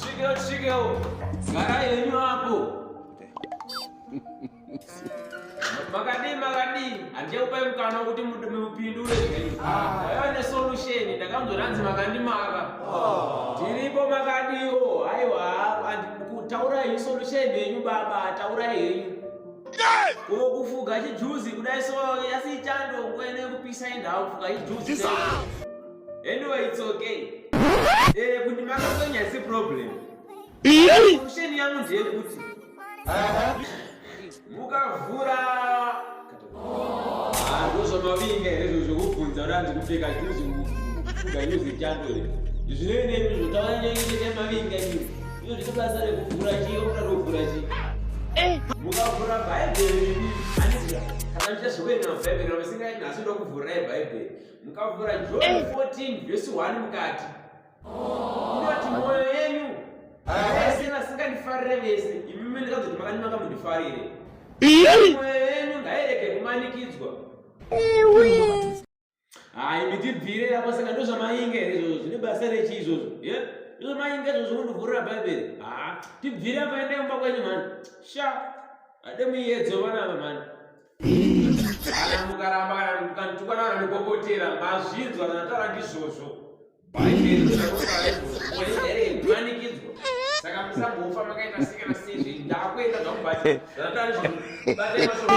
Tisvikewo, tisvikewo. Garai henyu apo. Makadii, makadii? Handichakupai mukana wekuti mupindure zvenyu. Ndaiva nesolution, ndakanzwa makandimaka. Tiripo makadiwo. Aiwa, taurai solution yenyu baba, taurai henyu. Ko kufuga chijuzi kudai so asi chando kwene kupisa indawo kufuga chijuzi. Anyway, it's okay. Eh, kundimaka kwenyu haisi problem. Solution yangu ndeyekuti mukavhura ndozvamavinga here izvo zvekubvunza kuti hanzi kupfeka juzi kufuga juzi chando here zvinei nemi zvotaura nemavinga imi izvo zvine basa rekuvhura chii okuda kuvhura chii mukavhura bhaibheri handiti kana muchita zvekuenda mabhaibheri kana musingaendi nhasi ndoda kuvhurirai bhaibheri mukavhura John 14 vhesi 1 mukati inoti mwoyo yenyu vese vasingandifarire vese imimi ndikazoti makandimaka mundifarire mwoyo yenyu ngairege kumanikidzwa. Hayi, mitibvire apo. Saka ndozvamainga here izvozvo? Zvine basa rechi izvozvo ye ndozvamainga izvozvo kundivhurira bhaibheri? Ha, tibvire apa, endai mumba kwenyu mani. Sha, ade muyedzo vanava mani. Kana mukaramba kana mukanditukwana kana ndikopotera, mazvinzwa zvandataura ndizvozvo. Bhaibheri ndozvanomanikidzwa, saka musambofa makaita sei kana sei. Zvenyu ndakuenda zvamubata zvandataura ndizvozvo. Batai mashoko.